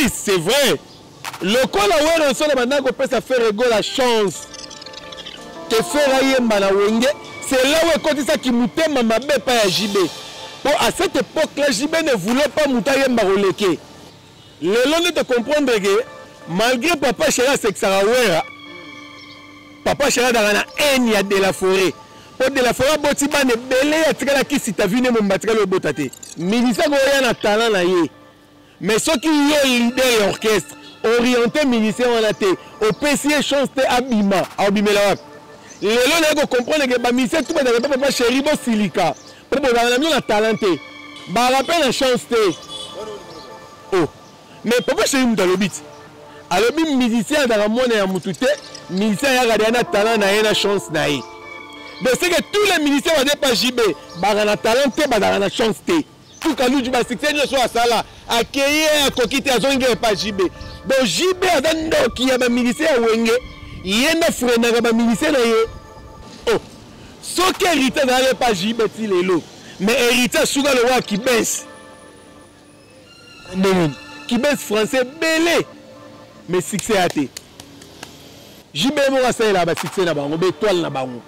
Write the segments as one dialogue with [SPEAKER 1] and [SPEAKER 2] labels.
[SPEAKER 1] Oui, c'est vrai. Lokola Werrason abandaki kopesa Ferre Gola chance que Ferre ayemba na Wenge, c'est là où ekotisaki motema mabe epai ya JB. Po à cette époque là JB ne voulait pas moto ayemba koleke. Lelo nde to comprendre que malgré papa chéri asekisaka Werra, papa chéri azalaka na haine ya de la forêt. Po de la forêt aboti bana ebele atikala kisita vine momba atikali obota te. Musicien akoya na talent na ye. Mais soki yo leader ya orchestre oriente musicien wana te, opesi ye chance te abima, akobimela wapi? Lelo naye ko comprendre que ba musiciens tout bazalaka pa papa chéri bosilika po bozalaka na bino na talent te, bazalaka pe na chance te. Oh mais papa chéri moto alobi ti alobi musicien azalaka mwana ya mutu te, musicien ayaka deja na talent na ye na chance na ye. Donc c'est que tous les musiciens baza pa JB bazalaka na talent te, bazalaka na chance te. Tuka Luju ba succès nyonso asala akeye akoki te azongi kaka epa JB. Donc JB aza ndoki ya ba musiciens ya Wenge, ye nde afrenaka ba musiciens na ye. Oh, soki Héritier azalaki epa JB ti lelo, mais Héritier asuka lokola Kibens. Ndenge nini? Kibens français ebele mais succès ya te. JB moko asalelaka ba succès na bango, ba étoile na bango.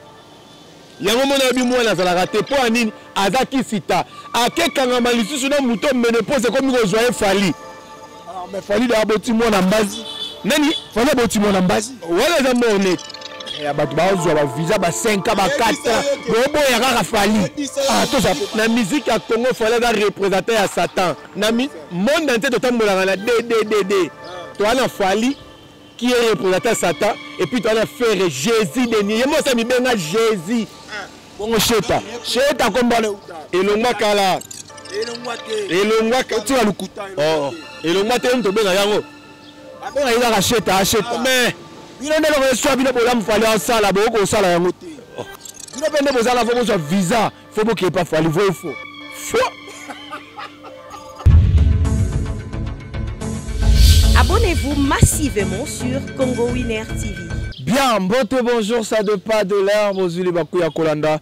[SPEAKER 1] Yango mona yebi mwana azalaka te mpo ya nini aza kisita akekangama lisusu na moto menopause ekomi kozwa ye Fally.
[SPEAKER 2] Ah, mais Fally da aboti mwana mbazi.
[SPEAKER 1] Nani?
[SPEAKER 2] Fally aboti mwana mbazi.
[SPEAKER 1] Wana eza mort
[SPEAKER 2] ya bato bazwa ba visa ba 5 ans ba 4 ans boboya kaka Fally. Ah, toza
[SPEAKER 1] na musique ya Congo Fally aza représentant ya Satan. Na monde entier totambolaka na DDDD. Toza na Fally qui est représentant Satan et puis toza na Ferre Jésus de ye moko asa mibenga Jésus.
[SPEAKER 2] Bongo Sheta Sheta kombo wana
[SPEAKER 1] elongwa kala elongwa
[SPEAKER 2] tika lokuta
[SPEAKER 1] oh elongwa te moto obenga yango
[SPEAKER 2] abenga ye kaka Sheta Sheta
[SPEAKER 1] mais
[SPEAKER 2] bino nde eloko eswa bino bolamu Fally asala bokoki kosala yango te bino mpe nde bozala fo bozwa visa fo bokepa Fally vrai ou faux
[SPEAKER 1] faux.
[SPEAKER 3] Abonnez-vous massivement sur Congo Winner TV.
[SPEAKER 2] Bien, mbote bonjour, ça de pas de l'heure, bozuli bakuya kolanda.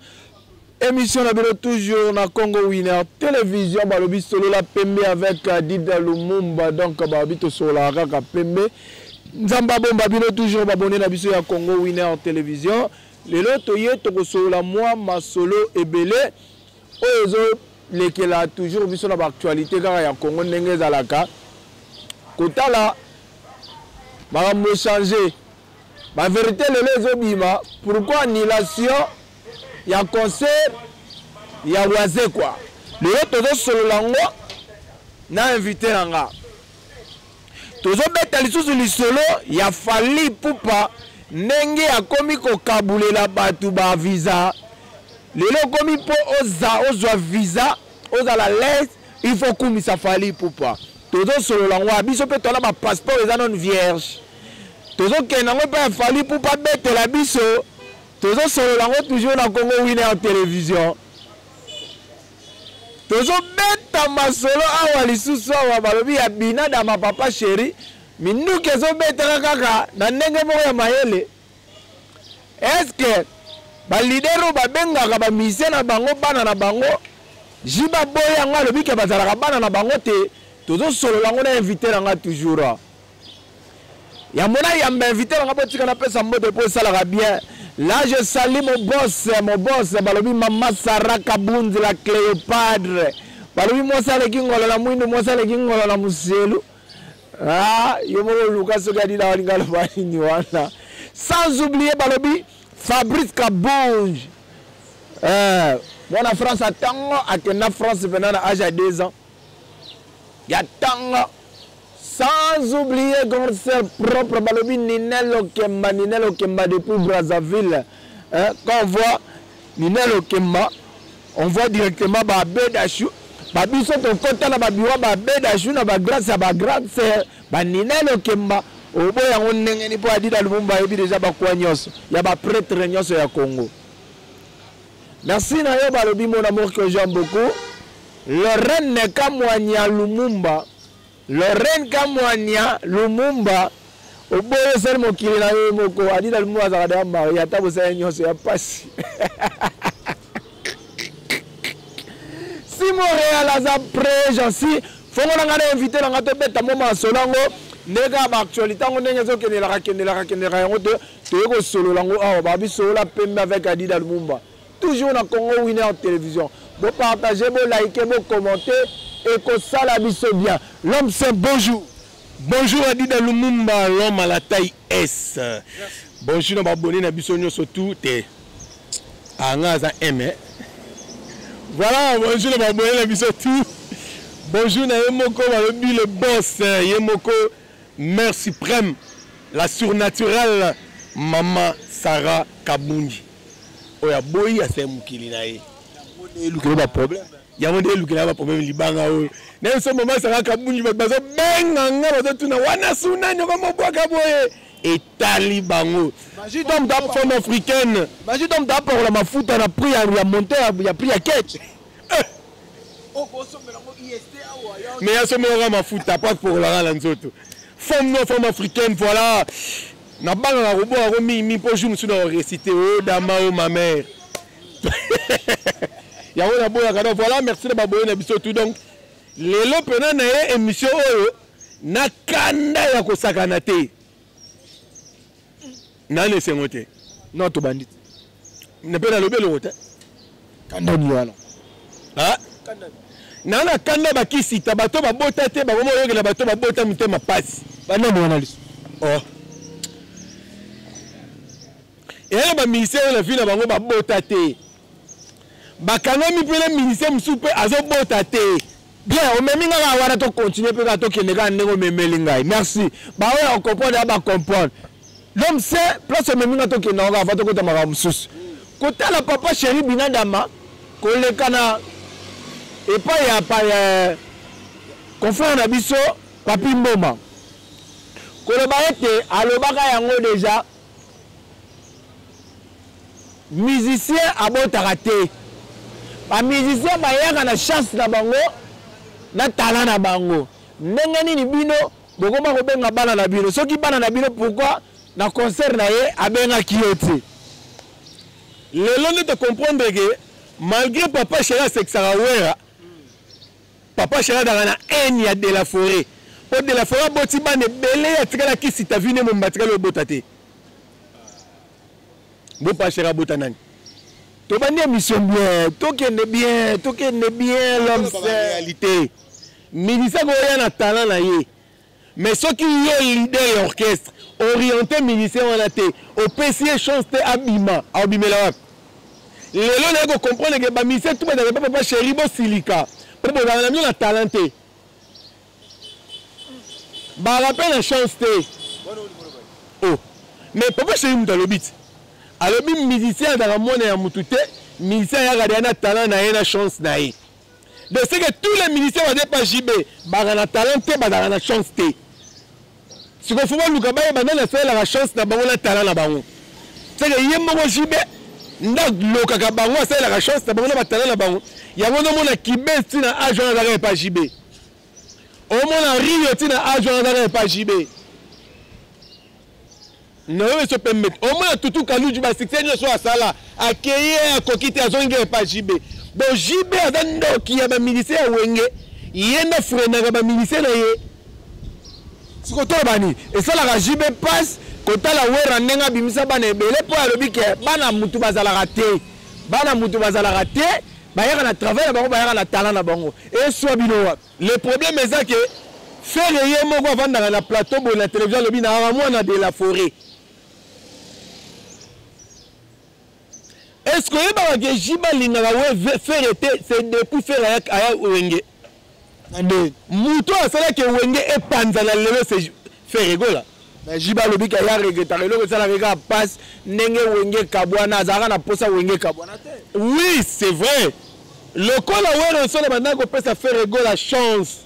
[SPEAKER 2] Émission na bino toujours na Congo Winner Télévision, balobi solola pembe avec Dida Lumumba, donc balobi to solola kaka pembe. Nzamba bomba bino toujours babonné na biso ya Congo Winner Télévision. Lelo toye tokosolola mwa masolo ebele oyo ezo lekela toujours biso na ba actualité kaka ya Congo ndenge ezalaka kotala makambo echange ba vérité lelo ezobima pourquoi annulation ya concert ya Wazekwa lelo tozosolola yango na invité na nga tozobeta lisusu lisolo ya Fally Ipupa ndenge akomi kokabulela bato ba visa lelo okomi mpo oza ozwa visa ozala l'aise il faut okumisa Fally Ipupa tozosolola yango biso mpe tola ba passeport eza non vierge tozokende yango mpe ya Fally Ipupa abetela biso tozosolola yango toujours na Congo Winner Télévision tozobeta masolo awa lisusu awa balobi ya binadama papa chéri minduki ezobetaka kaka na ndenge moko ya mayele eske balider oyo babengaka bamisien na bango bana na bango jiba boye yango alobi ke bazalaka bana na bango te tozosolola yango na invité na nga toujours yambo na yamba invité na nga botika napesa mbote mpo esalaka bien là je salue mon boss mon boss balobi mama Sarah Kabunzi la Cléopâtre balobi mwasi aleki ngolo na mwindu mwasi aleki ngolo na muselu ah yo moko oluka soki adina walinga aloba nini wana sans oublier balobi Fabrice Kabunj eh, mwana France atango akenda France mpena na age ya 2 ans ya tanga sans oublier grande sœur propre balobi Ninel Okemba Ninel Okemba depuis Brazzaville hein, quand on voit Ninel Okemba on voit directement ba Bedachou ba biso tokota na ba bureau ba Bedachou na ba grâce ya ba grande sœur ba Ninel Okemba oboya yango ndenge ni mpo Adida Lumumba ayebi deja bakwa nyonso ya ba prêtre nyonso ya Congo. Merci na yo balobi mon amour que j'aime beaucoup Lorraine Kamwanya Lumumba Lorraine Kamwanya Lumumba oboyi osali mokili na yo moko Adida Lumumba azalaka deja marie ata bosali nyonso ya pasi si Montréal aza prêt j'en suis. Fongola ngai na invité na ngai tobeta mwa masolo yango ndenge kaka baactualité yango ndenge ezokendelaka kendelaka kendelaka yango te toye kosolola yango awa babi solola pembe avec Adida Lumumba toujours na Congo Winner Télévision. Bo partager, bo liker, bo commenter et kosala biso bien. L'homme c'est bonjour.
[SPEAKER 1] Bonjour Adida Lumumba, l'homme à la taille S. Merci. Bonjour na abonné na biso nyonso tout te. Anga aza M. Eh? Voilà, bonjour na abonné na biso tout. Bonjour na ye moko balobi le boss, eh, ye moko mère suprême, la surnaturelle maman Sarah Kabundi. Oyo aboyi asali mokili na ye.
[SPEAKER 2] Elukela ba problème.
[SPEAKER 1] Yango nde elukela ba problème libanga oyo. Na biso mama Sarah Kabundi bato bazobenga nga bazotuna wana suna nyoko mobwaka boye. Etali bango.
[SPEAKER 2] Imagine donc
[SPEAKER 1] da femme africaine.
[SPEAKER 2] Imagine donc da parola mafuta na prix ya monter ya prix ya ketch.
[SPEAKER 1] Mais asomelaka mafuta pas porolaka na nzoto. Femme noire, femme africaine, voilà. Nabangaka kobwaka ko mingi mpo jour mosusu na korecite o dama o ma mère. Yango naboyaka donc voilà, merci na baboye na biso tout. Donc lelo mpena na ye émission oyo na kanda ya kosakana te. Nani esengo te?
[SPEAKER 2] Non, tobandi te.
[SPEAKER 1] Na mpe nalobi eloko te.
[SPEAKER 2] Kanda nini wana?
[SPEAKER 1] Ah? Na na kanda bakisita bato babota te bakoma oyokela bato babota motema pasi.
[SPEAKER 2] Banani wana liso?
[SPEAKER 1] Oh. Eyana ba ministère oyo na vie na bango babota te. Bakangami mpe na ministère mosusu mpe azobota te.
[SPEAKER 2] Bien, omemi nga kaka wana to continuer mpe kaka tokende kaka ndenge omemeli ngai. Merci. Ba oyo ya comprendre ya ba comprendre. L'homme sait place omemi nga tokende yango kaka avant tokota makambo mosusu. Kotala papa chéri Binadama koleka na epai ya pa ya confrère na biso Papi Mboma. Koloba ete alobaka yango déjà musicien abotaka te. Ba musicien bayaka na chance na bango na talent na bango. Ndenge nini bino bokoma kobenga bana na bino? Soki bana na bino pourquoi na concert na ye abengaki yo te?
[SPEAKER 1] Lelo nde to comprendre que malgré papa chéri asekisaka Wera, papa chéri azalaka na haine ya de la forêt. Po de la forêt aboti bana ebele atikala kisita vi ne momba atikali obota te. Bo papa chéri abota nani?
[SPEAKER 2] Tobandi émission bien, tokende bien, tokende bien l'homme c'est
[SPEAKER 1] réalité. Milisa koya na talent na ye. Mais soki yo leader ya orchestre, orienté musicien wana te, opesi ye chance te abima, abimela wapi? Lelo na ko comprendre que ba musicien tout bazalaka pa papa chéri bosilika, po bozalaka na bino na talent te. Ba rappel na chance te. Oh. Mais papa chéri mutu alobi ti. Alobi musicien azalaka mwana ya mutu te, musicien ayaka deja na talent na ye na chance na ye. Donc c'est que tous les musiciens baza pa JB, bazalaka na talent te, bazalaka na chance te. Sikoyo faut baluka bayeba nani asalelaka chance na bango na talent na bango. C'est que ye moko JB nde alokaka bango, asalelaka chance na bango na ba talent na bango. Yango ndomona Kibens ti na age wana azalaka epa JB. Omona Rio ti na age wana azalaka epa JB. Nayo biso pembe. Omona Tutu Kaluju ba succès nyonso asala, akeye akoki te azongi epa JB. Bon JB aza ndoki ya ba musiciens ya Wenge, ye nde freinaka ba musiciens na ye.
[SPEAKER 2] Sikoyo toloba nini? Esalaka JB passe kotala Werra ndenge abimisa bana ebele mpo alobi ke bana mutu bazalaka te. Bana mutu bazalaka te, bayaka na travail na bango, bayaka na talent na bango. Eswa bino wapi?
[SPEAKER 1] Le problème eza ke Ferre ye moko avandaka na plateau boye na télévision alobi na mwana de la forêt. Est-ce que oyebaka ke JB alingaka we Ferre te, c'est depuis Ferre aya Wenge.
[SPEAKER 2] Nde
[SPEAKER 1] moto asalaki Wenge epanzana lelo c'est Ferre Gola.
[SPEAKER 2] Mais JB alobi ke ya regrettaka eloko esalaka kaka passe ndenge Wenge kabwana, azalaka na posa Wenge kabwana te.
[SPEAKER 1] Oui, c'est vrai. Lokola Werrason abandaki kopesa Ferre Gola chance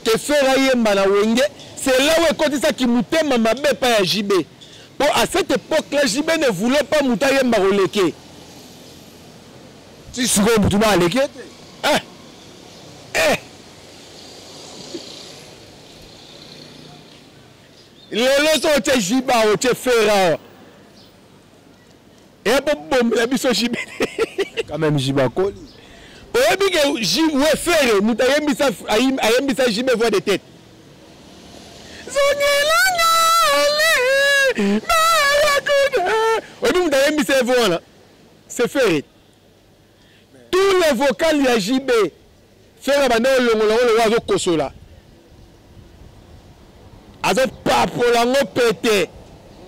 [SPEAKER 1] que Ferre ayemba na Wenge, c'est là où ekotisaki motema mabe epai ya JB. Po à cette époque-là, JB ne voulait pas moto ayemba koleke.
[SPEAKER 2] Ti sikoyo moto ba aleki ye te.
[SPEAKER 1] Eh! Eh! Lelo so otie JB awa, otie Ferre awa. Eya po bombela biso JB.
[SPEAKER 2] Quand même JB akoli.
[SPEAKER 1] Oyebi ke we Ferre moto ayembisa ayembisa JB voix de tête. Zongelanga ale barakuda. Oyebi moto ayembisa ye voix wana? C'est Ferre. Tous les vocales ya JB Ferre abanda kolongola yango lokola azokosola. Azopapola yango pete.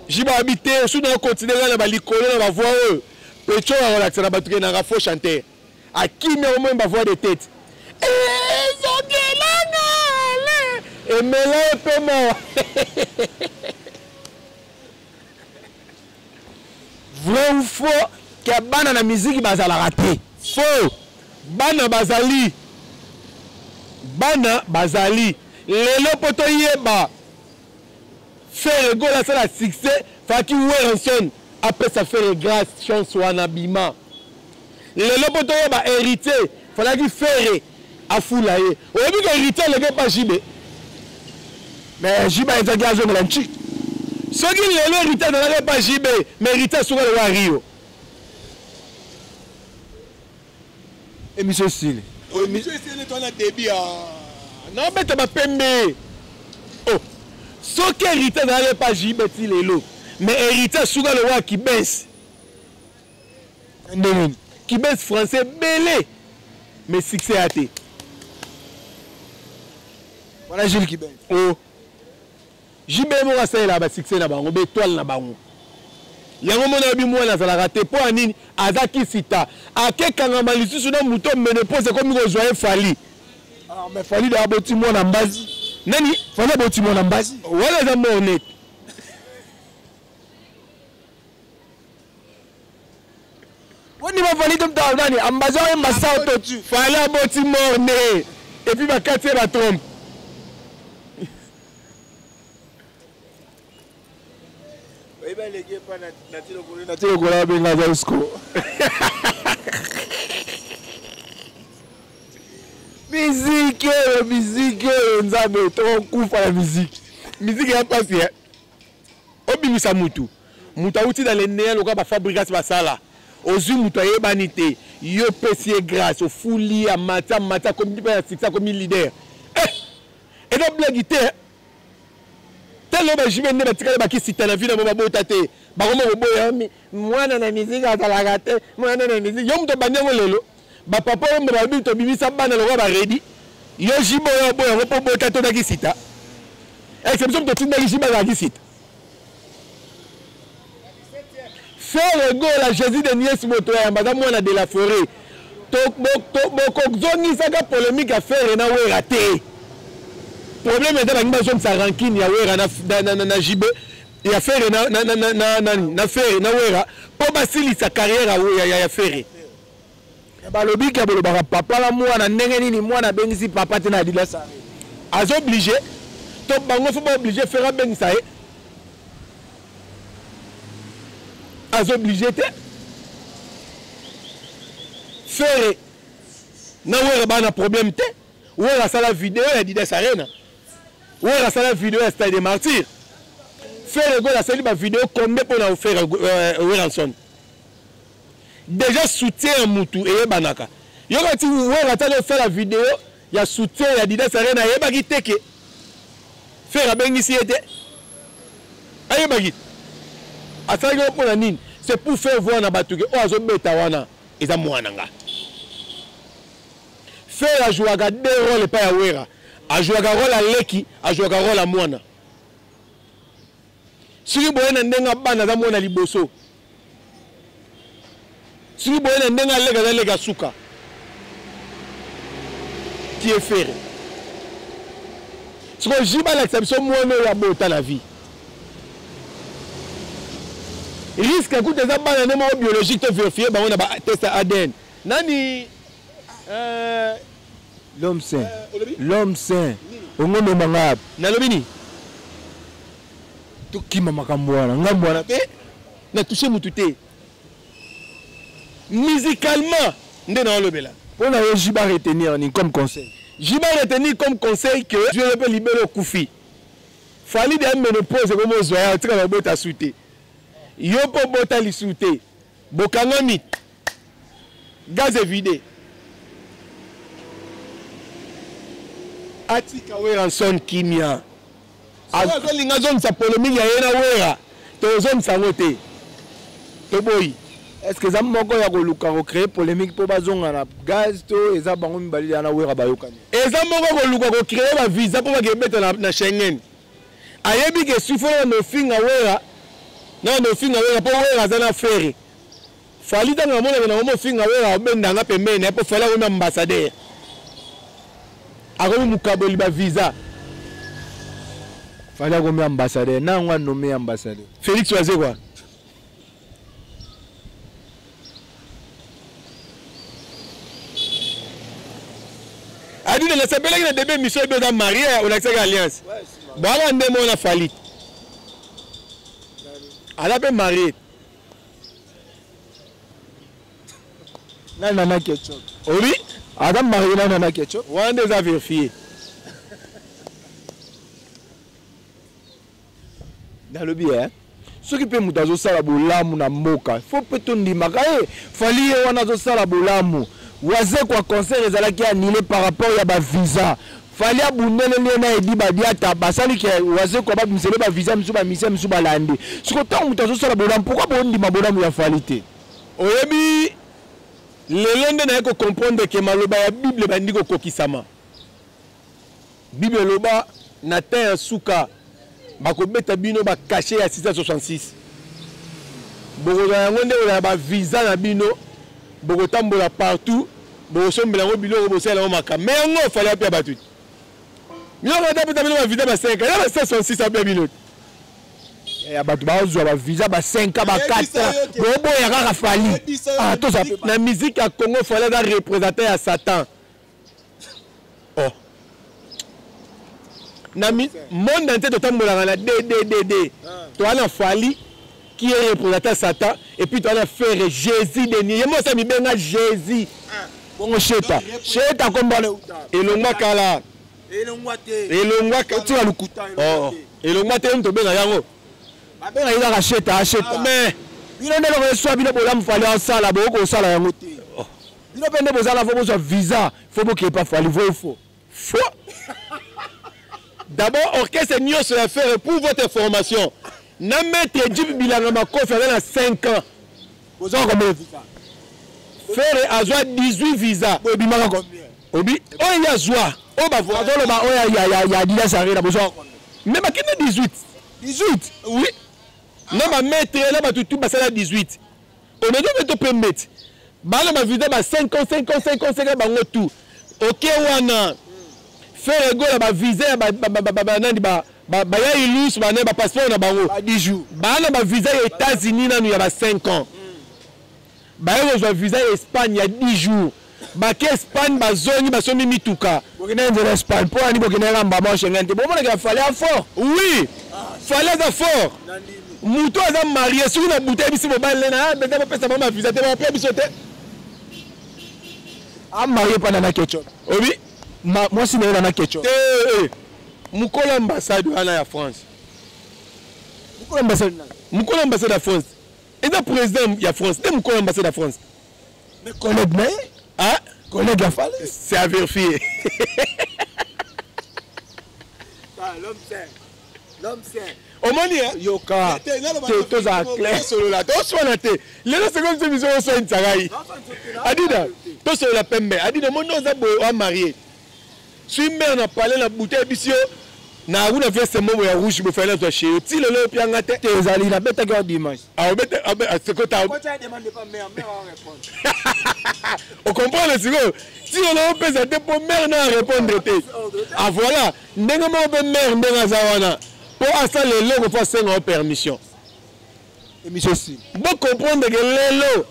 [SPEAKER 1] JB abi te osu na continuer kaka na balikolo na bavoix oyo. Pecho akolakisa na bato ke naka faux chanteur. Akimi yango moyemba voix de tete. Ezongelanga ale emela ye mpe mawa.
[SPEAKER 2] Vrai ou faux que bana na musique bazalaka te?
[SPEAKER 1] Faux. Bana bazali. Bana bazali. Lelo po toyeba Ferre Gola asala succès, faki Werrason apesa Ferre grâce chance wana bima. Lelo po toyeba héritier, falaki Ferre afula ye. Oyebi ke héritier aleki pa JB.
[SPEAKER 2] Mais JB ayebisaki azongela nchi.
[SPEAKER 1] Soki lelo héritier azalaki pa JB, mais héritier asuka lokola Rio.
[SPEAKER 2] Émission esili.
[SPEAKER 1] Émission esili to na début ah. Naobeta bapembe. Oh. Soki héritier azalaki pa JB ti lelo, mais héritier asuka lokola Kibens.
[SPEAKER 2] Ndenge nini?
[SPEAKER 1] Kibens français ebele mais succès ya te.
[SPEAKER 2] Wana Jules Kibens.
[SPEAKER 1] Oh. JB moko asalelaka ba succès na bango, ba étoile na bango. Yango mona yebi mwana azalaka te mpo ya nini? Aza kisita. Akekangama lisusu na moto menopause ekomi kozwa ye Fally.
[SPEAKER 2] Ah, mais Fally da aboti mwana mbazi.
[SPEAKER 1] Nani?
[SPEAKER 2] Fally aboti mwana mbazi.
[SPEAKER 1] Wana eza mort net.
[SPEAKER 2] Woni ba Fally to mta nani? Ambazi oyo mbasa auto-tune.
[SPEAKER 1] Fally aboti mort né. Et puis bakati ye ba trompe.
[SPEAKER 2] Nati lokola abenga Zausko. Miziki oyo, miziki oyo, Nzambe, tokokufa na miziki.
[SPEAKER 1] Miziki ya pasi eh. Obimisa mutu. Mutu awuti dans le néant lokola ba Fabregas basala. Ozwi mutu ayebani te. Yo pesi ye grâce, ofuli ye, amati, amati, akomi mpe na succès, akomi leader. Eh! Eza blague te. Eh? Talo ba JB nde batikala bakisita na vie na bango babota te. Bakoma koboya mwana na musique azalaka te, mwana na musique. Yo moto obandi yango lelo. Ba papa oyo balobi tobimisa bana lokola ba redi. Yo JB oyo oboya yango mpo obota te ozalaki sita. Est-ce biso moto otindaki JB azalaki sita? Ferre Gola, Jésus de Nies moto ya yamba aza mwana de la forêt. Bokozongisaka polémique ya Ferre na Wera te. Problème eza balingi bazongisa rancune ya Wera na, na, na, na, na JB ya Ferre na, na, na, na, na, na, na Ferre na Wera mpo basilisa carrière ya, ya, ya Ferre.
[SPEAKER 2] Balobi ke bolobaka papa na mwana ndenge nini mwana abengisi papa te na Adidas Arena.
[SPEAKER 1] Aza obligé to bango faut ba obligé Ferre abengisa ye. Aza obligé te. Ferre na Wera bana problème te. Wera asala video ya Adidas Arena. Wera asala video ya Stade des Martyrs. Ferre Gola asali ba video combien pona Ferre Werrason? Déjà soutien ya mutu eyebanaka. Yoka ti Wera atali osala video ya soutien ya Adidas Arena ayebaki te ke Ferre abengisi ye te. Ayebaki. Asalaki yango mpo na nini? C'est pour faire voir na bato ke oyo azobeta wana eza mwana nga. Ferre ajouaka deux rôles epai ya Wera. Ajouaka rôle ya leki, ajouaka rôle ya mwana. Soki boye na ndenge bana aza mwana liboso. Soki boye na ndenge aleka aza leka suka. Qui est Ferre? Sikoyo JB alakisa biso mwana oyo abota na vie. Risque kuta eza bana nde moko biologique to vérifier bango na ba test ya ADN. Nani
[SPEAKER 2] L'homme saint. L'homme saint. Ongo mema nga.
[SPEAKER 1] Nalobi nini?
[SPEAKER 2] Tokima makambo wana. Ngambo wana
[SPEAKER 1] te. Na toucher mutu te. Musicalement nde na olobela.
[SPEAKER 2] Pona yo JB retenir ni comme conseil.
[SPEAKER 1] JB retenir comme conseil que je pe libelo okufi. Fally de ménopause comme ozwa ya tika babota sute. Yo po bota lisu te. Bokangami. Gaz est vidé. Atika Werrason kimia. Azolinga azongisa polémique ya ye na Wera, tozongisa yango te, toboyi.
[SPEAKER 2] Est ce que eza moko ya koluka kocréer polémique mpo bazonga na gaz, to eza bango mibale ya na Wera bayokani?
[SPEAKER 1] Eza moko koluka kocréer bavisa mpo bakebeta na Schengen. Ayebi ke sufo na nofinga Wera, na nofinga Wera mpo Wera aza na Ferre. Fally ntango amonaka nango mofinga Wera, obendanga pembeni na ye mpo Fally akomi ambassadeur, akomi mokaboli bavisa.
[SPEAKER 2] Fally akomi ambassadeur na yango, anommé ambassadeur.
[SPEAKER 1] Félix Wazekwa. Adina, nasepelaki na début émission ebi oza marié, olakisaki alliance bwaka nde mona Fally aza mpe marié.
[SPEAKER 2] Na Nana Ketchup.
[SPEAKER 1] Obi.
[SPEAKER 2] Aza marié na Nana Ketchup.
[SPEAKER 1] Wana nde eza vérifié.
[SPEAKER 2] Nalobi e, soki mpe moto azosala bolamu na mboka, fo mpe tondimaka ye. Fally ye wana azosala bolamu. Wazekwa, concert ezalaki annulé par rapport ya bavisa. Fally abundeleli ye na Edi Badiata, basali ke Wazekwa babimisele bavisa misu, bamisia misu balandi. Siko ntango moto azosala bolamu, pourquoi bondima bolamu ya Fally te?
[SPEAKER 1] Oyebi, lelo nde naye kocomprendre ke maloba ya Bible bandi kokokisama. Bible eloba na temps ya suka bakobeta bino bacachet ya 666, bokozwa yango nde kozala bavisa na bino, bokotambola partout, bokosombela yango biloko, bosalela yango makambo. Mais yango Fally apia bato te. Biloko ata apesa bino bavisa ba 5 ya ba 666, apia bino te.
[SPEAKER 2] Ya bato bazwa bavisa ba 5, ba 4, boboya kaka Fally. Ah, toza
[SPEAKER 1] na musique ya Congo, Fally aza représentant ya Satan. Oh, na monde entier totambolaka na dddd. Toza na Fally qui est représentant Satan, et puis toza na Ferre, Jésus deni ye mosa mibenga Jésus.
[SPEAKER 2] Bongo Sheta, Sheta kombana?
[SPEAKER 1] Elongwa kala.
[SPEAKER 2] Elongwa te.
[SPEAKER 1] Elongwa.
[SPEAKER 2] Otika lokuta.
[SPEAKER 1] Oh, elongwa te, tobenga yango.
[SPEAKER 2] Babengaki kaka Sheta, Sheta.
[SPEAKER 1] Mais
[SPEAKER 2] bino nde eloko eswa bino, bolamu Fally asala, bokoki kosala yango te. Bino mpe nde bozala, fo bozwa visa, fo bokepa Fally, vrai ou faux?
[SPEAKER 1] Faux. D'abord, orchestre nyonso ya Ferre, pour votre information, na maître Jip Bilanga Makofi aza na 5 ans.
[SPEAKER 2] Bozwaka combien de visa?
[SPEAKER 1] Ferre azwa 18 visa.
[SPEAKER 2] Ebimaka combien?
[SPEAKER 1] Obi oyo ye azwa, oyo
[SPEAKER 2] bazoloba, oyo ya Adidas Arena, bozwaka combien?
[SPEAKER 1] Mais bakende 18.
[SPEAKER 2] 18?
[SPEAKER 1] Oui, na bamaître na bato tu basala 18. Omezo mpe to pembe ti bana bavisa ba 5 ans, 5 ans, 5 ans, 5 ans, bango tout oke wana. Ferre Gola, bavisa ya banani, baya ilus, bana bapasseport na bango.
[SPEAKER 2] Ba 10 jours.
[SPEAKER 1] Bana bavisa ya États-Unis nanu ya ba 5 ans, baye kozwa visa ya Espagne ya 10 jours, bake Espagne, bazongi, basombi mituka.
[SPEAKER 2] Bokende nzela Espagne mpo ani? Bokende kaka mbama Schengen te? Bomonaka Fally a fort.
[SPEAKER 1] Oui, Fally aza fort. Moto aza marié, soki na buta yebisi mobali na beza, bapesa bango bavisa te, bapia biso te.
[SPEAKER 2] Amarié mpa Nana Ketchup?
[SPEAKER 1] Obi.
[SPEAKER 2] Mwasi na ye Nana Ketchup?
[SPEAKER 1] Te, mokolo ambassade wana ya France.
[SPEAKER 2] Mokolo ambassade nani?
[SPEAKER 1] Mokolo ambassade ya France, eza président ya France te, mokolo ambassade ya France.
[SPEAKER 2] Mais collègue na ye?
[SPEAKER 1] Ah.
[SPEAKER 2] Collègue ya Fally?
[SPEAKER 1] C'est à vérifier.
[SPEAKER 2] L'homme saint, l'homme saint.
[SPEAKER 1] Omoni?
[SPEAKER 2] Yoka te, tozala clair.
[SPEAKER 1] Tosolola, toswana te lelo. Seko biso biso oswanisa ngai. Adida, tosolola pembe. Adida, omoni, oza boye, oa marié, sui mare na palais na buta yebisi yo na akuna veste mobo ya rouge, bofali nazwa chez yo ti lelo opianga te.
[SPEAKER 2] Te, ezali nabetaki wa dimanche.
[SPEAKER 1] Sekota, ocomprendre sikoyo, ti lelo opesa te mpo mare na arépondre te. Ah voilà, ndenge moko mpe mare, ndenge aza wana mpo asala eloko, mpo asenga yo permission.
[SPEAKER 2] Émission si.
[SPEAKER 1] Bocomprendre ke lelo,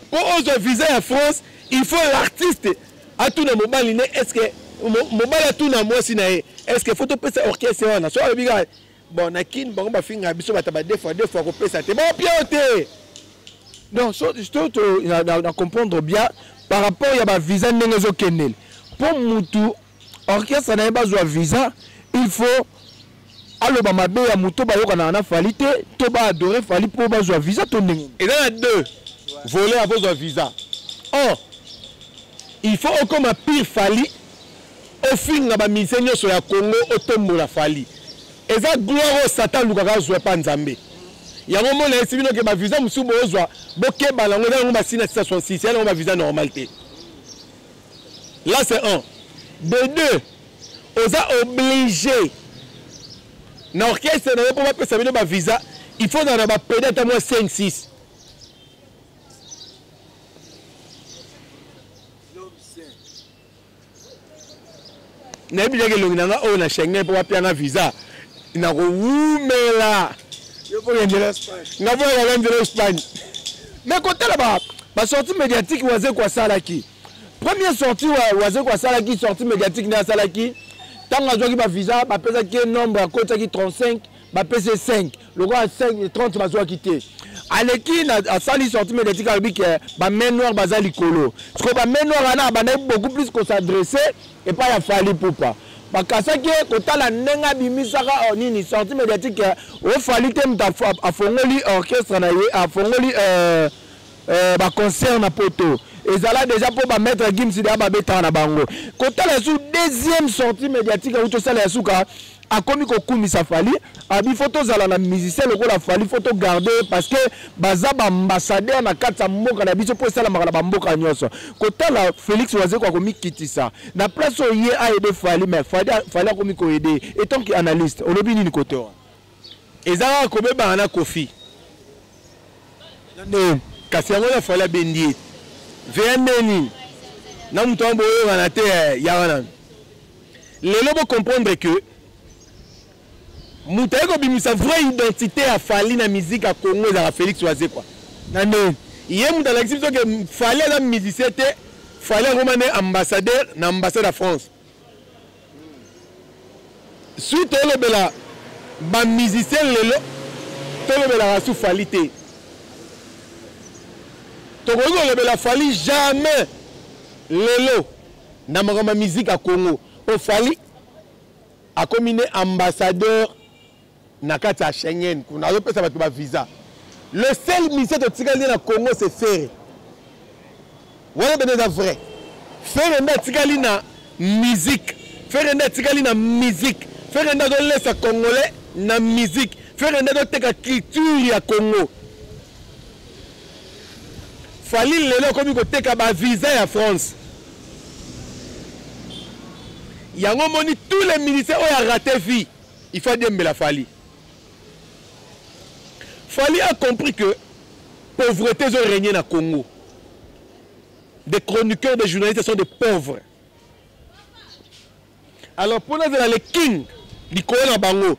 [SPEAKER 1] mpo ozwa visa ya France, il faut l'artiste atuna mobali ne, est ce que mobali atuna mwasi na ye, est ce que faut topesa orchestre wana? So alobi kaka bon, na Kini bango bafingaka biso bato ba deux fois deux fois, kopesa te, bapia yo te.
[SPEAKER 2] Donc so to na comprendre bien par rapport ya bavisa ndenge ezokendele, mpo mutu orchestre na ye bazwa visa, il faut aloba mabe ya moto bayokanaka na Fally te, to baadore Fally mpo bazwa visa, to ndenge?
[SPEAKER 1] Eza na deux volet ya kozwa visa. Or il faut okoma pire Fally. Ofinga ba musiciens nyonso ya Congo otombola Fally. Eza gloire oyo Satan alukaka azwa epa Nzambe. Yango mona yesi bino ke ba visa mosusu bozwa bokeba nango eza yango ba sina 666 ya nango ba visa normal te. Là c'est un. De deux, oza obligé na orchestre na yo mpo bapesa bino ba visa il faut ozala na ba pede ata mwa 5 6. Nayebi kaka elongi na nga oyo na Schengen mpo bapia nga visa nakowumela nga mpo nakaka nzela Espagne.
[SPEAKER 2] Mais kotala ba ba sortie médiatique Wazekwa asalaki, première sortie Wazekwa asalaki, sortie médiatique nde asalaki ntango azwaki ba visa, bapesaki ye nombre, akotisaki 35, bapesi ye 5, lokola 5 30 bazwaki te. Aleki asali sortie médiatique, alobi ke ba main noire baza likolo. Sikoyo ba main noire wana abandaki beaucoup plus kos'adresser epai ya Fally Ipupa. Bakasaki ye kotala ndenge abimisaka, oh, nini sortie médiatique o Fally te, moto afongoli orchestre na ye, afongoli baconcert na poto ezala déjà mpo bamaître Gims deya babetaka na bango. Kotala su deuxième sortie médiatique auti osala ya suka, akomi kokumisa Fally, abi fo tozala na musicien lokola Fally, fo togarde parce que baza baambassadeur na kati ya mboka na biso mpo esalamaka na bamboka nyonso. Kotala Félix Wazekwa akomikitisa na place oyo ye aide Fally, mais Fally akomi koaider. Etant que analyste, olobi nini kote wana?
[SPEAKER 1] Eza kaka kobebana na Koffi.
[SPEAKER 2] Nde.
[SPEAKER 1] Kasi yango na Fally abendi ye veya nde nini na moto wana boyokana te ya wana. Lelo bocomprendre que moto aye kobimisa vraie identité ya Fally na musique ya Congo ezalaka Félix Wazekwa.
[SPEAKER 2] Na nde.
[SPEAKER 1] Ye moto alakisi biso ke Fally aza musicien te, Fally akoma nde ambassadeur na ambassade ya France. Suite olobela ba musicien lelo tolobelaka su Fally te. Tokoki kolobela Fally jamais lelo na makambo ya musique ya Congo. Po Fally akomi ne ambassadeur na kati ya Schengen kuna azopesa bato ba visa. Le seul musicien totikali nde na Congo c'est Ferre. Wana bene eza vrai. Ferre nde atikali na musique. Ferre nde atikali na musique. Ferre nde azolesa Congolais na musique. Ferre nde azoteka culture ya Congo. Fally lelo akomi koteka ba visa ya France. Yango moni tous les musiciens oyo a raté vie, il faut diembela Fally. Fally a compris que pauvreté ezo régner na Congo. Des chroniqueurs, des journalistes sont des pauvres. Alors pour nazala le king likolo na bango,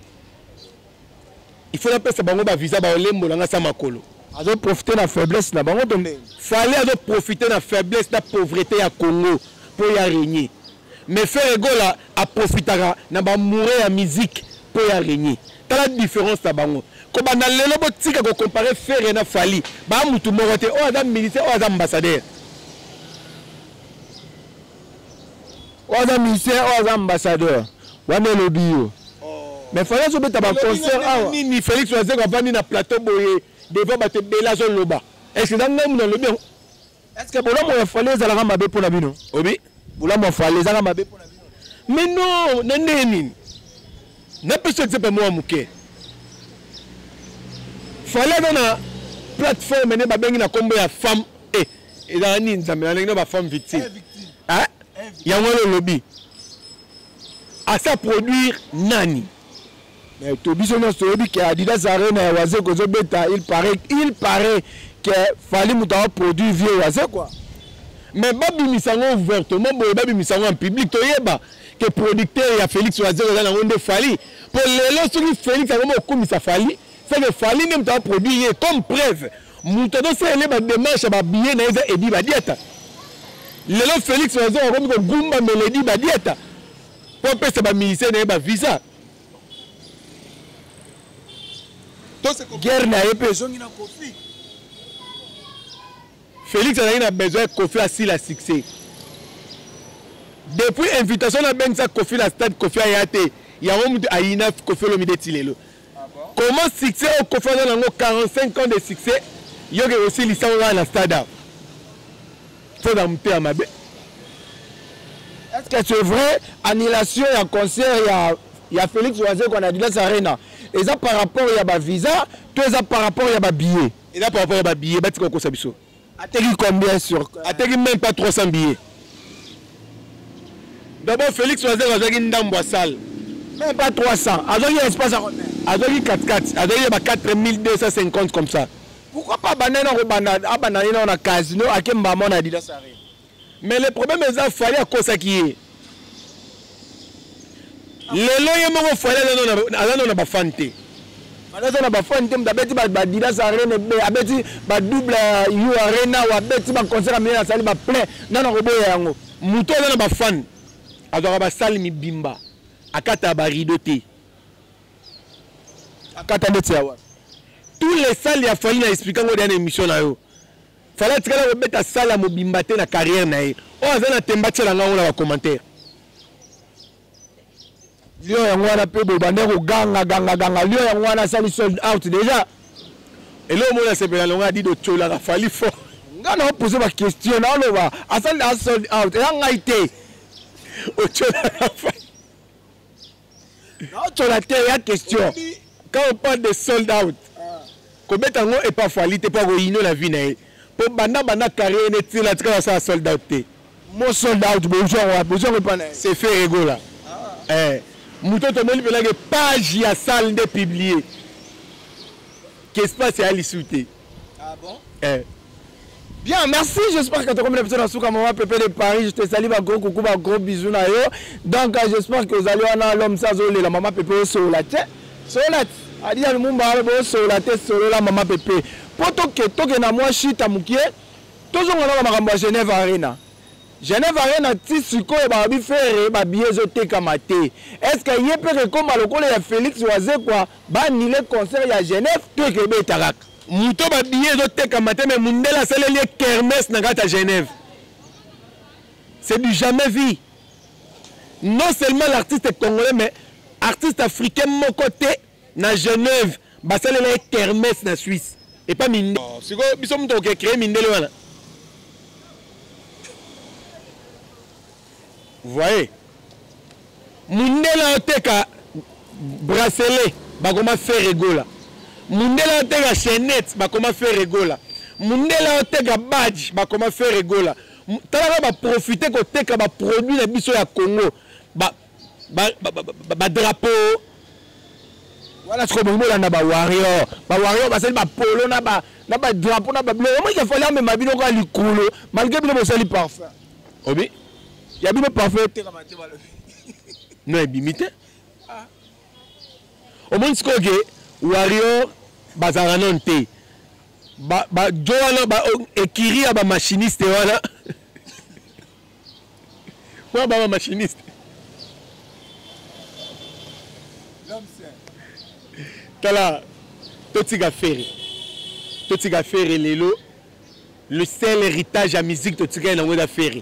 [SPEAKER 1] il faut napesa bango ba visa ba olembo na nga sa makolo.
[SPEAKER 2] Azo profiter na faiblesse na bango to ndenge?
[SPEAKER 1] Fally azo profiter na faiblesse na pauvreté ya Congo pour ya régner. Mais Ferre Gola a profitaka na ba mouré ya musique pour ya régner. Tala différence na bango. Kobanda lelo botika ko comparer Ferre na Fally, ba mutu moko te, oyo aza militaire, oyo aza ambassadeur.
[SPEAKER 2] Oyo aza musicien, oyo aza ambassadeur. Wana elobi yo. Mais Fally azobeta ba concert awa.
[SPEAKER 1] Nini Félix Wazekwa avandi na plateau boye devant bato ebele azoloba. Est-ce que ngai moto nalobi yango?
[SPEAKER 2] Est-ce que bolamu ya Fally ezalaka mabe mpona bino?
[SPEAKER 1] Obi?
[SPEAKER 2] Bolamu ya Fally ezalaka mabe mpona bino?
[SPEAKER 1] Mais non, na ndenge nini? Napesi exemple moko ya moke. Fally aza na plateforme nde babengi na kombo ya femme ezalaka nini nzambe na ndenge na ba femme victime. Hein? Yango wana olobi. Asa produire nani?
[SPEAKER 2] Mais to biso nyonso toyebi ke Adidas Arena ya Wazekwa ezobeta, il paraît que Fally moto awa produire vieux Wazekwa.
[SPEAKER 1] Mais babimisa yango ouvertement boye, babimisa yango en public, toyeba que producteur ya Félix Wazekwa eza nango nde Fally. Po lelo soki Félix akomi kokumisa Fally, c'est que Fally nde moto awa produire ye comme preuve. Moto azosalela ba démarche ya ba billet na ye eza Eddy Badiata. Lelo Félix Wazekwa akomi kogumba Mélodie Badiata po apesa ba musicien na ye ba visa.
[SPEAKER 2] Guerre na ye mpe ezongi na Koffi.
[SPEAKER 1] Félix azalaki na besoin ya Koffi asila succès. Depuis invitation na bengisa Koffi na stade, Koffi aya te. Yango mutu ayina Koffi Olomide ti lelo. Comment succès oyo Koffi aza nango 45 ans de succès, yoke osilisa ngo kaka na stade awa. Faut na motema mabe.
[SPEAKER 2] Est-ce que c'est vrai annulation ya concert ya ya Félix Wazekwa na Adidas Arena eza par rapport ya ba visa to eza par rapport ya ba billets?
[SPEAKER 1] Eza par rapport ya ba billets, batika kokosa biso.
[SPEAKER 2] Ateki combien sur
[SPEAKER 1] Ateki même pas 300 billets. D'abord Félix Wazekwa azwaki ndambo ya salle.
[SPEAKER 2] Même pas 300. Azwaki espace ya combien?
[SPEAKER 1] Azwaki 4-4, azwaki ba 4250 comme ça.
[SPEAKER 2] Pourquoi pas banana ko banda abanda nina na casino akemba mona Adidas Arena?
[SPEAKER 1] Mais le problème eza Fally akosaki ye. Lelo ye moko Fally aza nano na bafan te.
[SPEAKER 2] Fally aza na bafan te, moto abeti ba Adidas Arena, abeti ba double U Arena, abeti ba concert ya minene, asali ba plein, nano akoboya yango.
[SPEAKER 1] Moto aza na bafan azwaka basali mibimba, akata barideau te.
[SPEAKER 2] Akata ndeti ya wapi?
[SPEAKER 1] Tous les salles ya Fally na expliquer yango deya na émission na yo. Fally atikala kobeta salle ya mobimba te na carrière na ye. Oyo aza na temba tiela ngango na bacommentaire.
[SPEAKER 2] Lion yango wana mpe boye bande koganga ganga ganga, lion yango wana asali sold out déjà.
[SPEAKER 1] Eloko mona asepela longa adido otyolaka Fally fort.
[SPEAKER 2] Nga na opose baquestion, naoloba asali a sold out eya ngai te.
[SPEAKER 1] Otyolaka Fally.
[SPEAKER 2] Naotyola te, ya question.
[SPEAKER 1] Quand on parle de sold out, kobeta yango epa Fally te mpo akoyino na vie na ye, mpo banda banda carrière ne tila atikala asala sold out te.
[SPEAKER 2] Mo sold out bozwi yango wapi? Bozwi yango epa na ye?
[SPEAKER 1] C'est Ferre Gola. Eh, moto tomoni mpenake page ya salle nde publie qu'espace ya lisu te.
[SPEAKER 2] Ah bon?
[SPEAKER 1] Eh.
[SPEAKER 2] Bien, merci. J'espère que tu as compris l'épisode Souka Maman Pépé de Paris. Je te salue, ba gros coucou, ba gros bisous na yo. Donc, j'espère que vous allez voir l'homme ça zolé la maman Pépé sur la tête. Sur la tête. Adi Lumumba bo sur la tête sur la maman Pépé. Poto ke toke na moi shita mukie. Tozonga na makambo ya Genève Arena. Genève Arena ti sikoyo ba bi faire ba billets ezotekama te. Est-ce que ye pe ekoma lokola ya Félix Wazekwa ba annuler concert ya Genève to ekebeta kaka?
[SPEAKER 1] Moto ba billet ezotekama te, mais mundele asaleli ye kermesse na kati ya Genève. C'est du jamais vu. Non seulement l'artiste congolais, mais artiste africain moko te na Genève basalela ye kermesse na Suisse. Epa mindele. Sikoyo biso moto oke créer mindele wana. Voyez, mundele aoteka bracelet bakoma Ferre Gola, mundele aoteka chaînette bakoma Ferre Gola, mundele aoteka badge bakoma Ferre Gola. Talaka baprofite koteka baproduit na biso ya Congo, badrapeau
[SPEAKER 2] wana. Sikoyo bolingi bolanda bawarrior, bawarrior basali bapolo na badrapeau na babiloko. Omoki Fally amema bino kaka likolo malgré bino bosali parfum.
[SPEAKER 1] Obi
[SPEAKER 2] ya bino parfum etekama te, balobi.
[SPEAKER 1] No, ebimi te. Omoni sikoyo ke warrior bazalaka nano te, bajo wana ekiri ya bamachiniste wana, wana ba bamachiniste. Tala, totika Ferre, totika Ferre. Lelo le seul héritage ya musique totikali nango eza Ferre.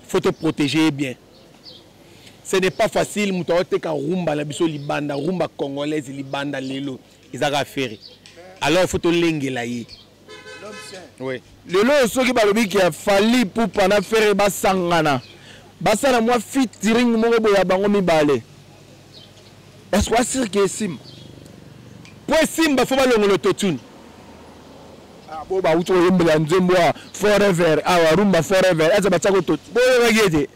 [SPEAKER 1] Faut te protéger bien, ce n'est pas facile. Moto aoteka rumba na biso libanda, rumba congolaise libanda, lelo ezaka Ferre. Alors faut tolengela ye.
[SPEAKER 2] Oui. Lelo soki balobi ke Fally Ipupa na Ferre basangana, basala mwa featuring moko boye ya bango mibale, est-ce que asire ke esimba?
[SPEAKER 1] Po esimba, faut balongola autotune.
[SPEAKER 2] Bo bauti koyembela nzembo ya Forever awa, rumba Forever, eza batiaka autotune.
[SPEAKER 1] Boyokaki ete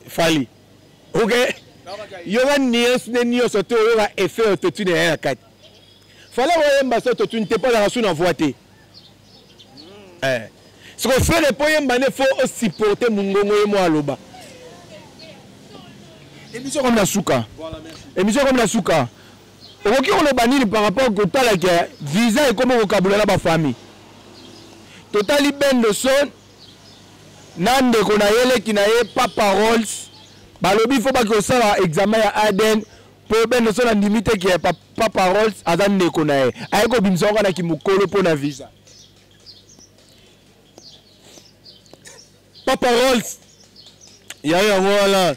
[SPEAKER 1] Fally, ok, yoka nuance nde nyonso te, oyoka effet autotune eya na kati. Fally koyemba so autotune te mpo azalaka su na voix te. Siko Ferre mpo oyemba nde faut osupporte mongongo ye mo aloba.
[SPEAKER 2] Émission comme na suka, émission comme na suka, okoki koloba nini par rapport kotala ke visa ekomi kokabula na bafamille? Totali Bendoson na ndeko na ye, leki na ye Papa Rolls, balobi fo baki kosala examen ya ADN mpo Bendoson andimi te ke Papa Rolls aza ndeko na ye, aye kobimisa ngo na kimokolo mpo na visa.
[SPEAKER 1] Papa Rolls yayo yango wana,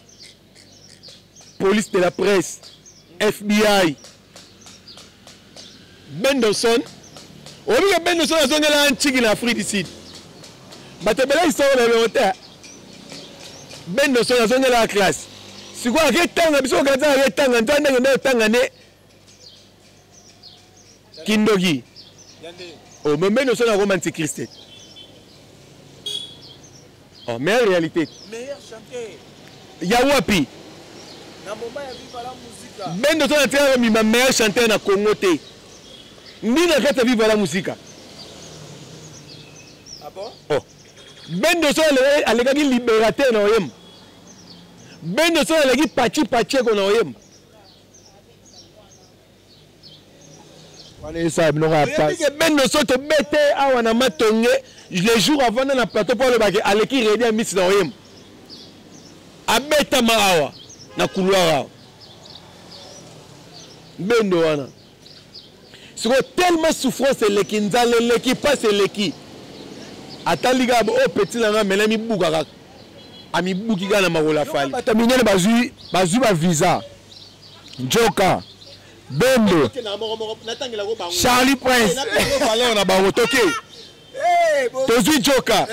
[SPEAKER 1] police de la presse, FBI. Bendoson, oyebi ke Bendoson azongela ntiki na Afrique du Sud, bato ebele histoire na elongo te. Bendo son azongelaka classe. Sikoyo aketanga biso okanisa aketanga nta ndenge nde otanga nde kindoki. Oh, mais Bendo son akoma antichrist. Oh, meilleure réalité.
[SPEAKER 2] Meilleur chanteur.
[SPEAKER 1] Ya wapi?
[SPEAKER 2] Na moment ya Viva la Musica.
[SPEAKER 1] Bendo son atikala kobima meilleur chanteur na Congo te. Ndi na kati ya Viva la Musica.
[SPEAKER 2] Ah bon?
[SPEAKER 1] Oh. Bendo son alekaki libérateur na oyemba. Bendo son aleki Pachi Pacheco na oyemba.
[SPEAKER 2] Wana esala biloko ya pasi.
[SPEAKER 1] Bendo so tobete awa na matonge le jour avant na plateau mpo alobaki aleki redi ya misi na oyemba. Abetama awa na couloir awa. Bendo wana. Sikoyo tellement souffrance eleki, nzala eleki, pasi eleki. Atali kaka oyo petit na nga mela mibuka kaka. Amibuki kaka na makolo ya Fally.
[SPEAKER 2] Bato minene bazwi bazwi ba visa. Njoka, Bendo, Charlie Prince.
[SPEAKER 1] Valeur na bango toke. Tozwi Joka.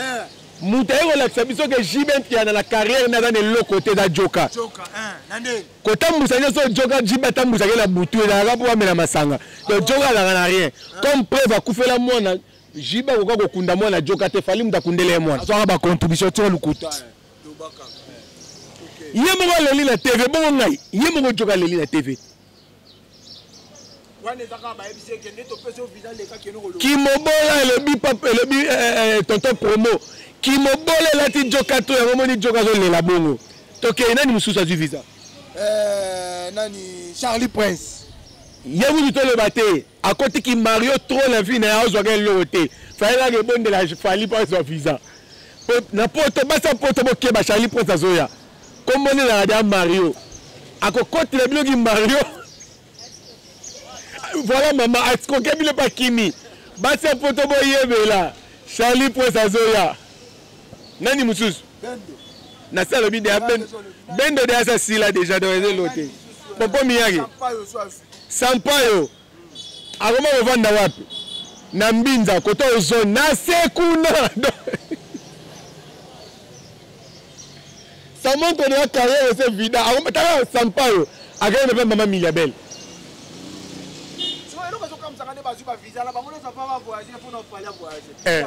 [SPEAKER 1] Moto aye kolakisa biso ke JB Mpiana na carrière naza na eloko te eza Joka. Kotambusa nyonso Joka JB atambusaki na butu ezalaka mpo bamela masanga. Donc Joka azalaka na rien. Comme preuve akufela mwana JB akoka kokunda mwana Joka te Fally moto akundela ye mwana.
[SPEAKER 2] Azwaka ba contribution tika lokuta.
[SPEAKER 1] Ye moko aleli na TV bongo ngai ye moko Joka aleli na TV. Kimobola elobi papa elobi eh, eh, tonton promo kimobola elati joka to yango moni joka azolela bongo tokei nani mosusu azwi visa
[SPEAKER 2] eh, nani Charlie Prince
[SPEAKER 1] ye kutu toloba te akoti ki Mario trop na vie na ye azwaka eloko te fallait kaka ebondela Fally mpo azwa visa na poto basi ya poto bokeba Charlie Prince azoya kombo nde ezalaka deja Mario akokotela bino ki Mario voilà mama escroke bino mpe akimi basi ya poto boyebela Charlie Prince azoya nani mosusu nasi alobi deja bendo deja sa sila deja donc eza elo te popo miyake sampayo akoma kovanda wapi na mbinza kota ozone na se kuna ça montre déjà carrière ese vida tala sampayo akende mpe mama miliabel eh.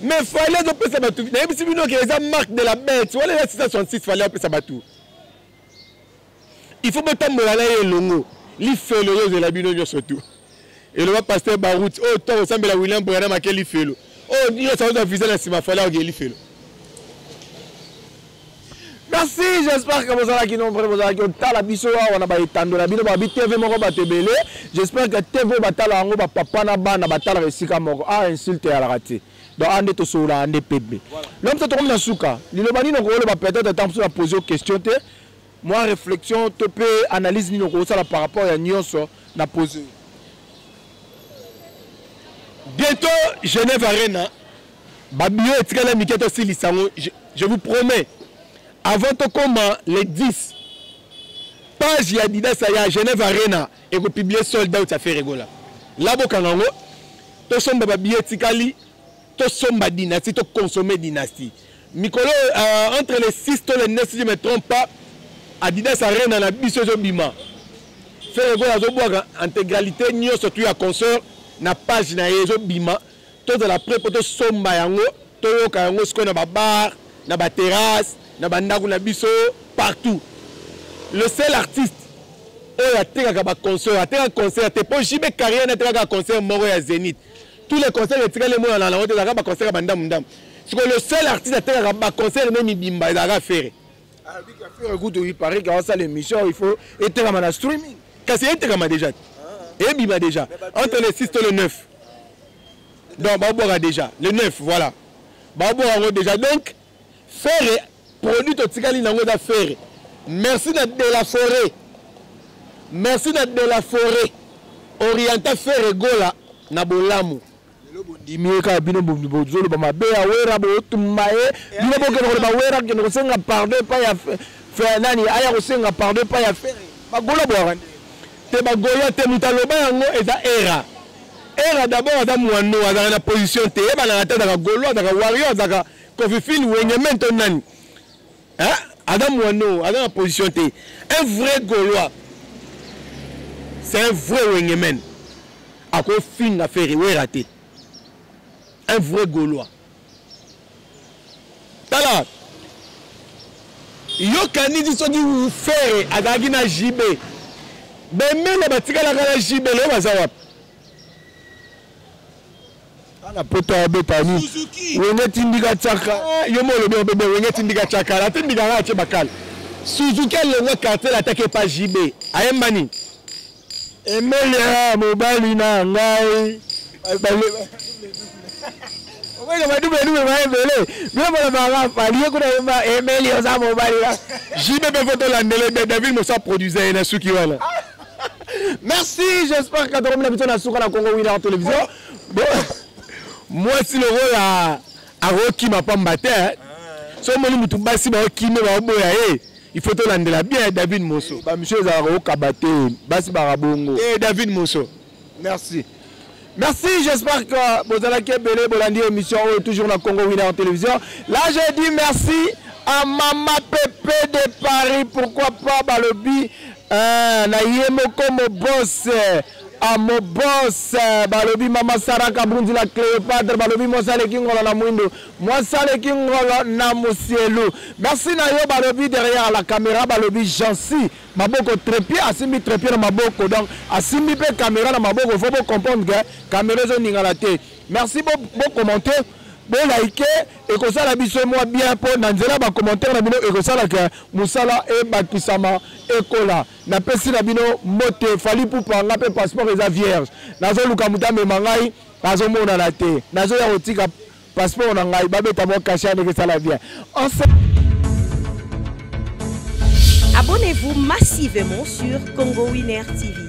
[SPEAKER 1] Mais Fally azopesa bato nayebisi bino ke eza marque de la bête wana eza 666 Fally apesa bato il faut botambola na ye elongo lifelo oyo ozela bino nyonso tu eloba pasteur Baruti oyo to kosambela William Branham ake lifelo oyo nyonso azwa visa na nsima Fally akoke lifelo.
[SPEAKER 2] Merci, j'espère que bozalaki nombre, bozalaki otala biso awa na ba etando na bino ba bi TV moko bato ebele. J'espère que TV batala yango ba papa na bana batalaka esika moko. Ah insulte eyalaka te. Donc ande tosololaka nde pembe. L'homme ça tokomi na suka. Liloba nini okoloba peut-être tant mosusu na poser question te. Moi réflexion to pe analyse nini okosala par rapport ya nyonso na poser.
[SPEAKER 1] Bientôt Genève Arena ba billets etikali mike tosilisa yango je vous promets avant tokoma les 10 page ya Adidas ya Genève Arena ekopublie sold out ya Ferre Gola la bokanga yango tosomba ba billets etikali tosomba dynastie toconsommer dynastie mikolo entre les 6 to les 9 si je me trompe pas Adidas Arena na biso ezobima Ferre Gola azobwaka intégralité nyonso tu ya concert na page na ye ezobima tozala prêt mpo tosomba yango toyoka yango sikoyo na babar na baterrasse na bandako na biso partout le seul artiste oyo atekaka baconcert atekaka concert te mpo JB carrière atekaka concert moko ya Zénith tous les concerts etikali emonana nango te ezalaka baconcert ya bandamu ndamu sikoyo le seul artiste atekaka baconcert ne mibimba ezalaka Ferre.
[SPEAKER 2] Ferre kutu il paraît qu'asala émission il faut etekama na streaming
[SPEAKER 1] kasi etekama déjà ebima déjà entre le 6 to le 9 donc babwaka déjà le 9 voilà babwaka yango déjà donc Ferre produit totikali nango eza Ferre merci na de la forêt merci na de la forêt orienta Ferre Gola na bolamu
[SPEAKER 2] lelo bondimi ye kaka bino bozoloba mabe ya Wera botumba ye bino bokende koloba Wera kende kosenga pardon epai ya nani aya kosenga pardon epai ya Ferre bagola bwaka nde
[SPEAKER 1] te bagola te moto aloba yango eza era era d'abord aza mwano azalaka na position te yebanaka te azalaka golo azalaka wario azalaka kofifil wenge mento nani. Hein? Aza moineau, aza na position te. Un vrai Gaulois, c'est un vrai Wengemen. Akofinga Ferre Wera te. Un vrai Gaulois. Tala, yokanisi soki Ferre azalaki na JB, bemele batikalaka na JB, lelo baza wapi?
[SPEAKER 2] Ana poto abeta nini? Wenge tindika tsaka.
[SPEAKER 1] Eh, yo mo olobi obebe wenge tindika tsaka. Atindika kaka atie bakala. Suzuki alongwa quartier atake epa JB. Ayemba nini?
[SPEAKER 2] Emelia mobali na ngai. Okoyeba badube dube ba ebele. Bino bolobaka Fally ye kuna yemba Emelia oza mobali na.
[SPEAKER 1] JB pe faut tolandele David Mosa produisait ye na suki wana.
[SPEAKER 2] Merci, j'espère que tokomi na biso na suka na Congo Winner Télévision.
[SPEAKER 1] Bon, mwasi lokola akokima pamba te ah. So omoni motu basi baokime baoboya ye, il faut tolandela bien David Moso.
[SPEAKER 2] Bamisio ezalaka kokaba te, basi baka bongo.
[SPEAKER 1] Eh, David Moso.
[SPEAKER 2] Merci. Merci, j'espère que bozalaki ebele bolandi émission oyo toujours na Congo Winner Télévision. Là, je dis merci à Mama Pepe de Paris, pourquoi pas balobi na ye moko mo boss à mon boss balobi Mama Sarah Kabunzi la Cléopâtre balobi mwasi aleki ngolo na mwindu mwasi aleki ngolo na musielu. Merci na yo balobi derrière la caméra balobi Jancy maboko trépied asimbi trépied na maboko donc asimbi mpe caméra na maboko faut bo comprendre que caméra ezoningana te. Merci bo, bo commenter bo like ekosala biso mwa bien mpo na nzela ba commentaire na bino ekosala ke mosala ebakisama ekola. Napesi na bino mbote Fally Ipupa nga mpe passeport eza vierge nazoluka moto amema ngai azomonana te nazoya kotika passeport na ngai babeta mwa cachet ndenge esala bien.
[SPEAKER 3] Abonnez-vous massivement sur Congo Winner TV.